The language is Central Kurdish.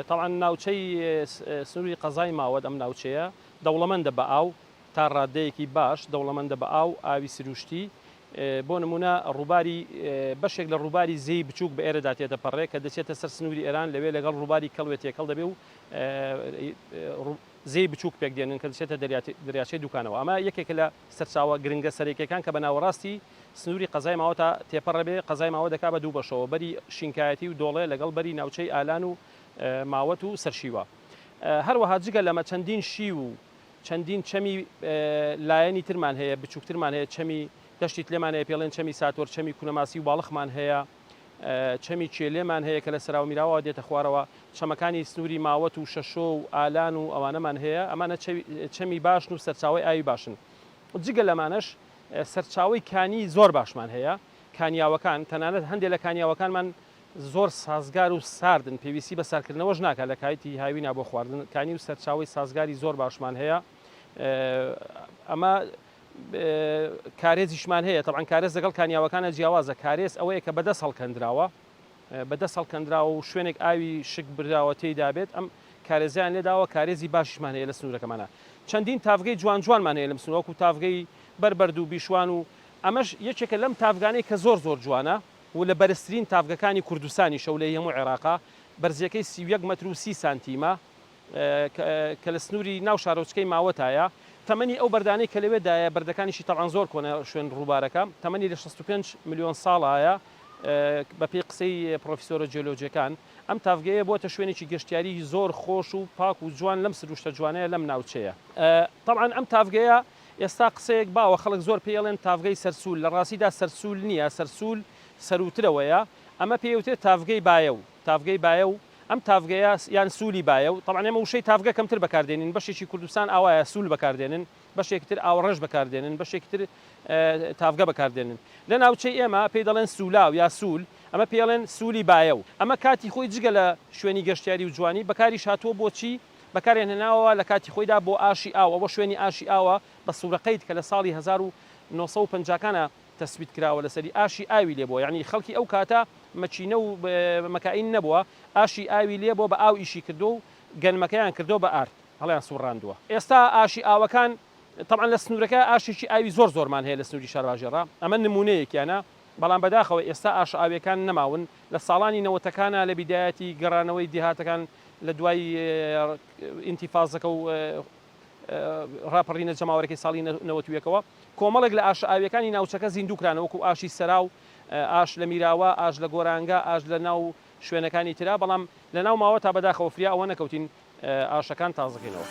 تەبعەن ناوچەی سنووری قەزای ماوەت ئەم ناوچەیە دەوڵەمەندە بە ئاو تا ڕاددەیەکی باش دەوڵەمەندە بە ئاو، ئاوی سروشتی، بۆ نموونە ڕووباری بەشێک لە ڕووباری زێی بچووک بە ئێرەدا تێدەپەڕێ کە دەچێتە سەر سنووری ئێران لەوێ لەگەڵ ڕووباری کەڵوێ تێکەڵ دەبێ و زێی بچووک پێک دێنن کە دەچێتە دەریاچەی دوکانەوە. ئەمە یەکێکە لە سەرچاوە گرنگە سەرەکیەکان کە بە ناوەڕاستی سنووری قەزای ماوەتا تێپەڕەبێ، قەزای ماوە دەکا بە دوو بەشەوە، بەری شینکایەتی و دۆڵێ لەگەڵ بەری ناوچەی ئالان و ماوەت و سەرشیوە. هەروەها جگە لەمە چەندین شیو و چەندین چەمی لایەنی ترمان هەیە، بچووکترمان هەیە، چەمی دەشتی تلێمان هەیە پێڵێن چەمی ساتۆر، چەمی کونەماسی و باڵخمان هەیە، چەمی کێلێمان هەیە کە لە سەراومیراوەوە دێتە خوارەوە، چەمەکانی سنووری ماوەت و شەشۆ و ئالان و ئەوانەمان هەیە، ئەمانە چەمی باشن و سەرچاوەی ئاوی باشن. جگە لەمانەش سەرچاوەی کانی زۆر باشمان هەیە، کانیاوەکان، تەنانەت هەندێک لە کانیاوەکانمان زۆر سازگار و ساردن، پێویستی بە سارکردنەوەش ناکات لە کاتی هاوینا بۆ خواردن، کانی و سەرچاوەی سازگاری زۆر باشمان هەیە، ئەمە کارێزیشمان هەیە، تەبعەن کارێز لەگەڵ کانیاوەکانە جیاوازە، کارێز ئەوەیە کە بەدەست هەڵکەندراوە، بەدەست هەڵکەندراوە و شوێنێک ئاوی شک براوە تێیدا بێت، ئەم کارێزیان لێداوە، کارێزی باشیشمان هەیە لە سنوورەکەمانە. چەندین تاڤگەی جوان جوانمان هەیە لەم سنوورە وەکو تاڤگەی بەربەرد و بیشوان و ئەمەش یەکێکە لەم تاڤگانەی کە زۆر زۆر جوانە و لە بەرزترین تاڤگەکانی کوردستانیشە و لە هەموو عێراقە، بەرزییەکەی 31 مەتر و 30 سانتیمە. کە لە سنووری ناو شارۆچکەی ماوەتایە، تەمەنی ئەو بەردانەی کە لەوێدایە، بەردەکانیشی تەبعەن زۆر کۆنە شوێن ڕووبارەکە، تەمەنی لە 65 ملیۆن ساڵایە، بەپێی قسەی پڕۆفیسۆرە جیۆلۆجیەکان، ئەم تاڤگەیە بووەتە شوێنێکی گەشتیاریی زۆر خۆش و پاک و جوان لەم سروشتە جوانەیە لەم ناوچەیە. تەبعەن ئەم تاڤگەیە ئێستا قسەیەک باوە خەڵک زۆر پێی ئەڵێن تاڤگەی سەرسوول، لە ڕاستیدا سەرسوول نییە، سەرسوول سەرووترەوەیە، ئەمە پێی ئەوترێت تاڤگەی بایەو، تاڤگەی بایەو، ئەم تاڤگەیە یان سوولی بایە و تەبعەن ئێمە وشەی تاڤگە کەمتر بەکار دێنین بەشێکی کوردستان ئاوایە سوول بەکار دێنن بەشێکی تر ئاوەڕێژ بەکار دێنن بەشێکی تر تاڤگە بەکار دێنن لە ناوچەی ئێمە پێی دەڵێن سوولاو یا سوول ئەمە پێی ئەڵێن سوولی بایە و ئەمە کاتی خۆی جگە لە شوێنی گەشتیاری و جوانی بەکاریش هاتووە بۆچی بەکاریان هێناوە لە کاتی خۆیدا بۆ ئاشی ئاو ئەوە شوێنی ئاشی ئاوە بە سوورەقەید کە لە ساڵی 1950 کانە تەسبیت کراوە لەسەری ئاشی ئاوی لێ بووە یانی خەڵکی ئەو کاتە مەکینە و مەکائین نەبووە ئاشی ئاوی لێ بووە بە ئاو ئیشی کردووە و گەنمەکەیان کردووە بە ئارد هەڵیان سوڕاندووە ئێستا ئاشی ئاوەکان تەبعەن لە سنوورەکە ئاشێکی ئاوی زۆر زۆرمان هەیە لە سنووری شارباژێڕا ئەمە نموونەیەکیانە بەڵام بەداخەوە ئێستا ئاشە ئاویەکان نەماون لە ساڵانی نەوەتەکانا لە بیدایەتی گەڕانەوەی دێهاتەکان لە دوای ئینتیفازەکە و ڕاپەڕینە جەماوەرەکەی ساڵی نەوەتویەکەوە کۆمەڵێک لە ئاشە ئاویەکانی ناوچەکە زیندوو کرانەوە وەکو ئاشی سەراو، ئاش لە میراوە، ئاش لە گۆرانگە، ئاش لە ناو شوێنەکانی ترا، بەڵام لە ناو ماوەتا بەداخەوە فریا ئەوە نەکەوتین ئاشەکان تازەکەینەوە.